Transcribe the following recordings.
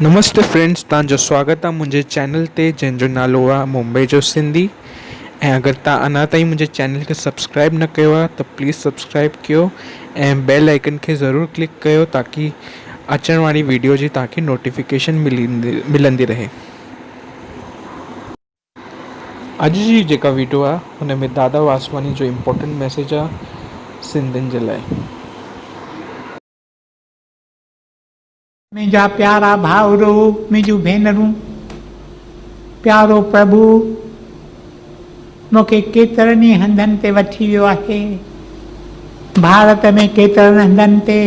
نمستي friends توهان جو سواگت آ منهنجي چينل تي جنهن جو نالو آ ممبئي جو سنڌي ۽ اگر توهان اڃا تائين منهنجي چينل کي سبسڪرائب نه ڪيو آ ته پليز سبسڪرائب ڪيو ۽ بيل آئيڪن کي ضرور ڪلڪ ڪيو تاڪي اچڻ واري ويڊيو جي توهان کي نوٽيفڪيشن ملندي رهي. اڄ جي جيڪا ويڊيو آ ان ۾ دادا واسواڻي جو امپورٽنٽ ميسيج آ سنڌين جي لاء. منهنجا پيارا ڀائرو، منهنجون ڀينرون، پيارو پرڀو مون کي ڪيترن ئي هنڌن تي وٺي ويو آهي. ڀارت ۾ ڪيترن هنڌن تي،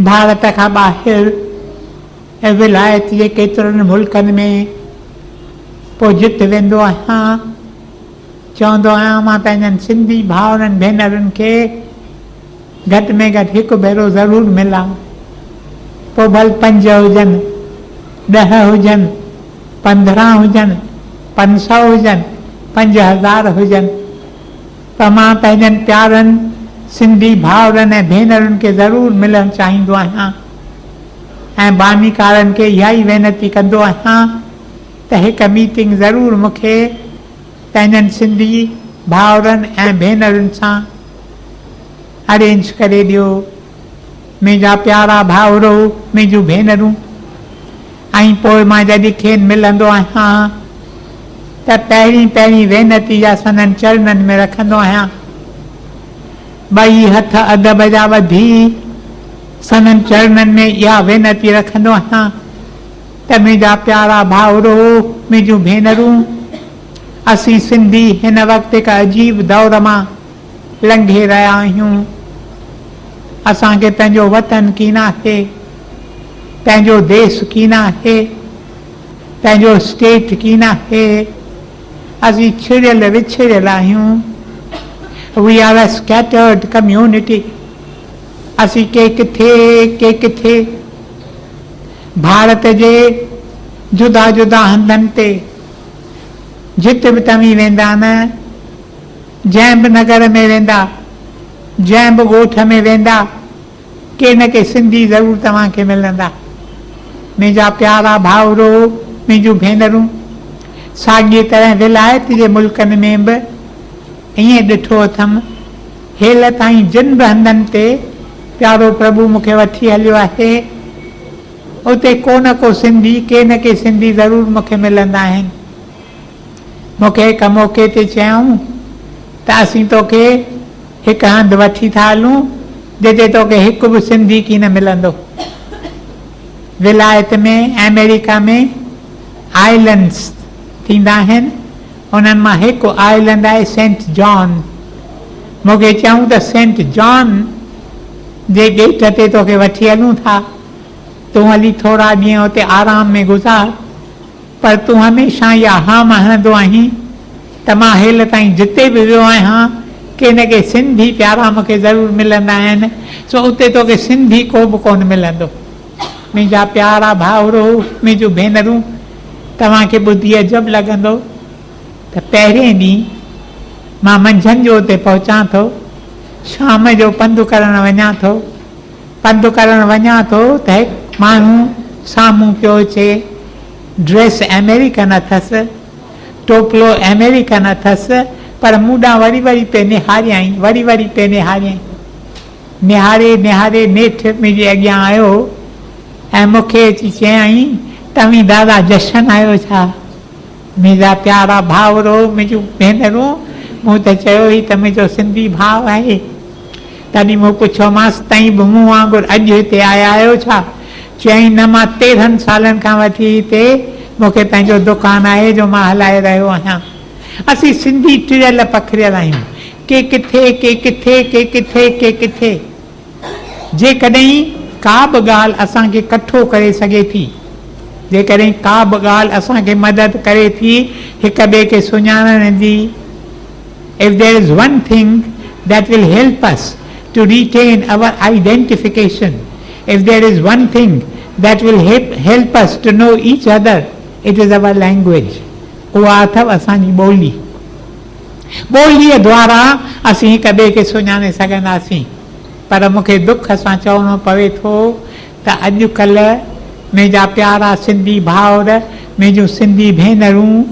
ڀارت کان ٻاهر ۽ ولايت جي ڪيترن ملڪن ۾. پوء جت ويندو آهيان، چوندو آهيان مان پنهنجن سنڌي ڀائرن ڀينرن کي گهٽ ۾ گهٽ هڪ ڀيرو ضرور ملان. پوء ڀل پنج هجن، ڏهه هجن، 15 هجن، 500 هجن، 5000 هجن. پر مان پنهنجن پيارن سنڌي ڀائرن ۽ ڀينرن کي ضرور ملڻ چاهيندو آهيان ۽ بانيڪارن کي اها ئي وينتي ڪندو آهيان ته هڪ ميٽنگ ضرور مون کي پنهنجن سنڌي ڀائرن ۽ ڀينرن سان ارينج ڪري ڏيو. منهنجا پيارا ڀائرو، منهنجون ڀينرون. ۽ پوء مان جڏهن کين ملندو آهيان ته پهرين پهرين وينتي جا سندن چرنن ۾ رکندو آهيان. ٻئي هٿ ادب جا ٻڌي سندن چرنن ۾ اها وينتي رکندو آهيان ته منهنجا پيارا ڀائرو، منهنجون ڀينرون، اسين سنڌي هن وقت هڪ عجيب دور مان لنگهي رهيا آهيون. اسان کي پنهنجو وطن ڪين آهي، پنهنجو ديس ڪين آهي، پنهنجو اسٽيٽ ڪين آهي. اسين ڇڙيل وڇڙيل آهيون. We are a scattered community. اسين ڪي ڪٿي ڪي ڪٿي. ڀارت جي جدا جدا هنڌن تي جت به توهين ويندا نه، جنهن به نگر ۾ ويندا، جنهن به ڳوٺ ۾ ويندا، ڪي نه ڪي سنڌي ضرور توهان کي ملندا. منهنجا پيارا ڀائرو، منهنجون ڀينرون، ساڳيء طرح ولايت جي ملڪن ۾ به ائين ڏٺو اٿم. هيل تائين جن به هنڌن تي پيارو پرڀو مون کي وٺي هليو آهي، اتي ڪو نه ڪو سنڌي، ڪي نه ڪي سنڌي ضرور مون کي ملندا آهن. مون کي هڪ موقعي تي چيائون ته اسين توکي هڪ هنڌ وٺي ٿا هلون جتي توکي هڪ به سنڌي ڪين ملندو. ولايت ۾ آمريڪا ۾ آئلنڊس ٿيندا آهن، انهن مان هڪ آئلنڊ آهي سينٽ جان. مون کي چيائون ته سينٽ جان جي ٻيٽ تي توکي وٺي هلون ٿا، تون هلي ٿورا ڏينهن اتي آرام ۾ گذار. پر تون هميشه اها هام هڻندو آهين ته مان هيل تائين جتي به ويو آهيان، ڪي نه ڪي سنڌي پيارا مون کي ضرور ملندا آهن، سو اتي توکي سنڌي ڪو به ڪونه ملندو. منهنجا پيارا ڀائرو، منهنجون ڀينرون، توهان کي ٻڌي عجب لڳندو ته پهرئين ڏينهن مان منجهند جو اتي پهچان ٿو، شام جو پنڌ ڪرڻ وڃان ٿو. پنڌ ڪرڻ وڃان ٿو ته هڪ ماڻهو سامهون پيو اچي. ڊريس آمريڪن اٿس، ٽوپلو آمريڪن اٿس، پر مون ڏانهن وري وري پئي نهاريائين، وري وري پئي نهاريائين. نهاري نهاري نيٺ منهنجي اڳيان آيو ۽ مون کي اچي چيائين، توهين دادا جشن آهيو ڇا؟ منهنجا پيارا ڀائرو، منهنجون ڀينرون، مون ته چيو هي ته منهنجو سنڌي ڀاء آهي. تڏهن مون پڇيومانس، تئين به مون وانگر اڄ هتي آيا آهيو ڇا؟ چيائين، نه مان 13 سالن کان وٺي هتي مون کي پنهنجو دڪان آهي جو مان هلائي رهيو آهيان. اسين سنڌي ٽڙيل پکڙيل آهيون. ڪي ڪٿي، ڪي ڪٿي، ڪي ڪٿي، ڪي ڪٿي. جيڪڏهن ڪا به ڳالهه اسان کي ڪٺو ڪري سگهي ٿي، جيڪڏهن ڪا به ڳالهه اسان کي مدد ڪري ٿي هڪ ٻئي کي سڃاڻڻ جي، If there is one thing that will help us to retain our identification, if there is one thing that will help us to know each other, it is our language. اها اٿو اسان جي ٻولي. ٻوليء دوارا اسين هڪ ٻئي کي سڃاڻي سگهنداسين. پر مون کي دک سان چوڻو پوي ٿو ته اڄ ڪلهه منهنجا پيارا سنڌي ڀائر، منهنجون سنڌي ڀينرون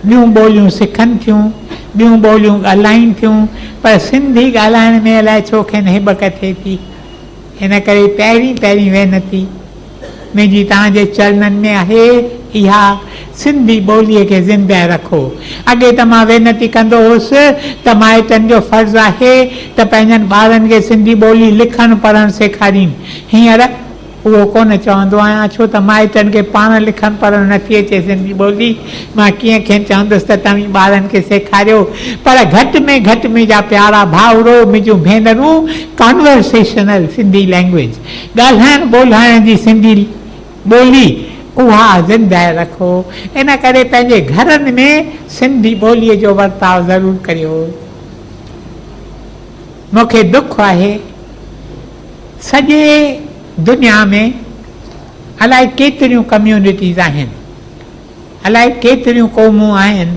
ٻيون ٻوليون سکن ٿيون، ٻيون ٻوليون ڳالهائين ٿيون، پر سنڌي ڳالهائڻ ۾ الائي ڇو کين هٻڪ ٿئي ٿي. ان ڪري پهرين پهرين وينتي منهنجي توهان جي چرنن ۾ آهي اها سنڌي ٻوليء کي زنده رکو. اڳي ته مان وينتي ڪندو هوس ته مائٽن جو فرض آهي ته پنهنجن ٻارن کي سنڌي ٻولي لکڻ پڙهڻ سيکارين. هينئر اهو ڪونه چوندو آهيان ڇو ته مائٽن کي پاڻ لکڻ پڙهڻ نٿي اچي سنڌي ٻولي مان ڪيئن کين چوندس ته توهين ٻارن کي سيکاريو پر گهٽ ۾ گهٽ منهنجا پيارا ڀائرو منهنجون ڀينرون ڪانورسيشنل سنڌي لينگويج ڳالهائڻ ٻولهائڻ جي سنڌي ٻولي اها زنده رکو ان ڪري پنهنجي گهرن ۾ سنڌي ٻولي جو ورتاء ضرور ڪريو مون کي دک آهي سڄي دنيا ۾ الائي ڪيتريون ڪميونٽيز آهن، الائي ڪيتريون قومون آهن،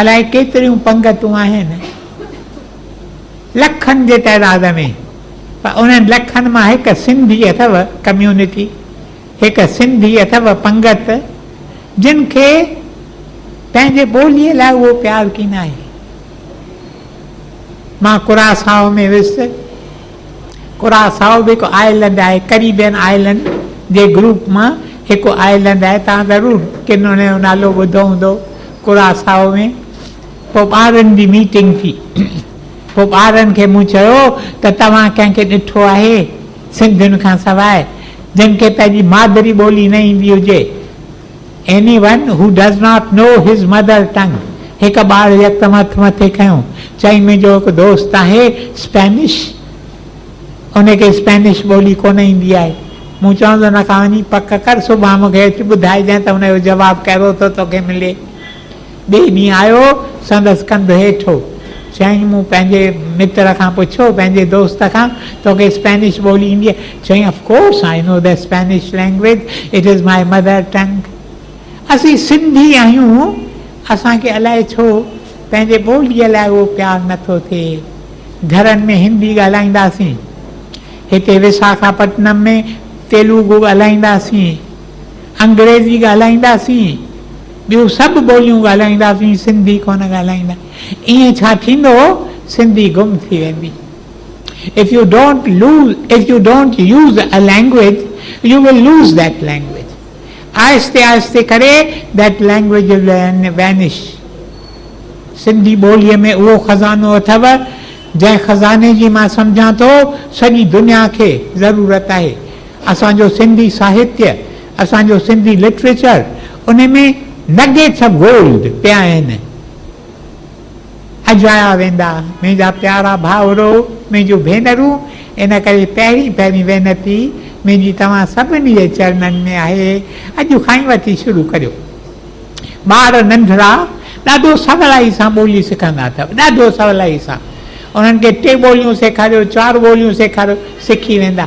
الائي ڪيتريون پنگتون آهن، لکن جي تعداد ۾، پر انهن لکن مان هڪ سنڌي اٿو ڪميونٽي، هڪ سنڌي اٿو پنگت، جن کي پنهنجي ٻوليء لاء اهو پيار ڪين آهي. مان ڪراسائو ۾ ويس. ڪراسائو به هڪ آئلنڊ آهي، ڪريبين آئلنڊ جي گروپ مان هڪ آئلنڊ آهي، توهان ضرور ڪن ان جو نالو ٻڌو هوندو. ڪراسائو ۾ پوء ٻارن جي ميٽنگ ٿي. پوء ٻارن کي مون چيو ته توهان ڪنهن کي ڏٺو آهي سنڌين کان سواء جن کي پنهنجي مادري ٻولي نه ايندي هجي؟ Anyone who does not know his mother tongue هڪ ٻار يڪدم هٿ مٿي کنيو، چيائين منهنجو هڪ دوست آهي اسپينش، ان کي اسپينش ٻولي ڪونه ايندي آهي. مون چيو ان کان وڃي پڪ ڪر، سڀان مون کي اچي ٻڌائجانء ته ان جو جواب ڪهڙو ٿو توکي ملي. ٻئي ڏينهن آيو، سندس ڪنڌ هيٺ هو. چيائين مون پنهنجي متر کان پڇيو، پنهنجي دوست کان، توکي اسپينش ٻولي ايندي آهي؟ چيائين of course I know the Spanish language, it is my mother tongue. اسين سنڌي آهيون، اسان کي الائي ڇو پنهنجي ٻوليء لاء اهو پيار نه ٿو ٿئي. گهرن ۾ هندي ڳالهائينداسين، هتي وساکاپٽنم ۾ تيلوگو ڳالهائينداسين، انگريزي ڳالهائينداسين، ٻيون سڀ ٻوليون ڳالهائينداسين، سنڌي ڪونه ڳالهائيندا. ائين ڇا ٿيندو، سنڌي گم ٿي ويندي. If you don't lose, if you don't use a language, you will lose that language. آهستي آهستي ڪري that language will vanish. Sindhi ٻوليء ۾ اهو خزانو اٿئو، جنهن خزاني جي مان سمجهان ٿو سڄي دنيا کي ضرورت آهي. اسان جو سنڌي ساهتيه، اسان جو سنڌي لٽريچر، ان ۾ نگيٽس آف گولڊ پيا آهن. اجايا ويندا. منهنجا پيارا ڀائرو، منهنجون ڀينرون، ان ڪري پهرين پهرين وينتي منهنجي توهان سڀني جي چرنن ۾ آهي، اڄ کان ئي وٺي شروع ڪريو. ٻار ننڍڙا ڏاڍو سولائي سان ٻولي سکندا اٿو، ڏاڍو سولائي سان. انهن کي ٽي ٻوليون سيکاريو، چار ٻوليون سيکاريو، سکي ويندا.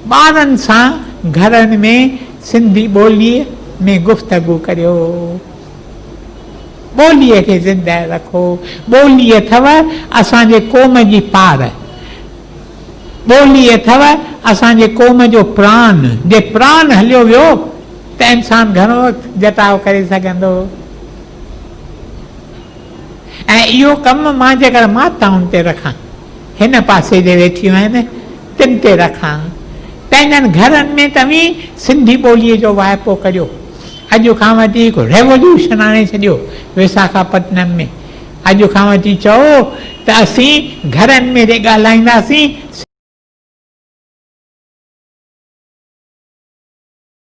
ٻارن سان گهرن ۾ سنڌي ٻوليء ۾ گفتگو ڪريو. ٻوليء کي زنده رکو. ٻولي اٿو اسان جي قوم جي پار. ٻولي اٿو اسان جي قوم جو پران. جي پران هليو ويو ته انسان گهڻو وقت جٽاء ڪري سگهندو. ۽ اهو ڪم مان جيڪر ماتائن تي رکان، هن پاسي جي ويٺيون آهن تن تي رکان. پنهنجن گهرن ۾ توهين سنڌي ٻوليء جو واهپو ڪريو. اڄ کان وٺي هڪ ريوليوشن آڻي ڇڏيو وساکاپٽنم ۾. اڄ کان وٺي چئو ته اسين گهرن ۾ جي ڳالهائينداسين.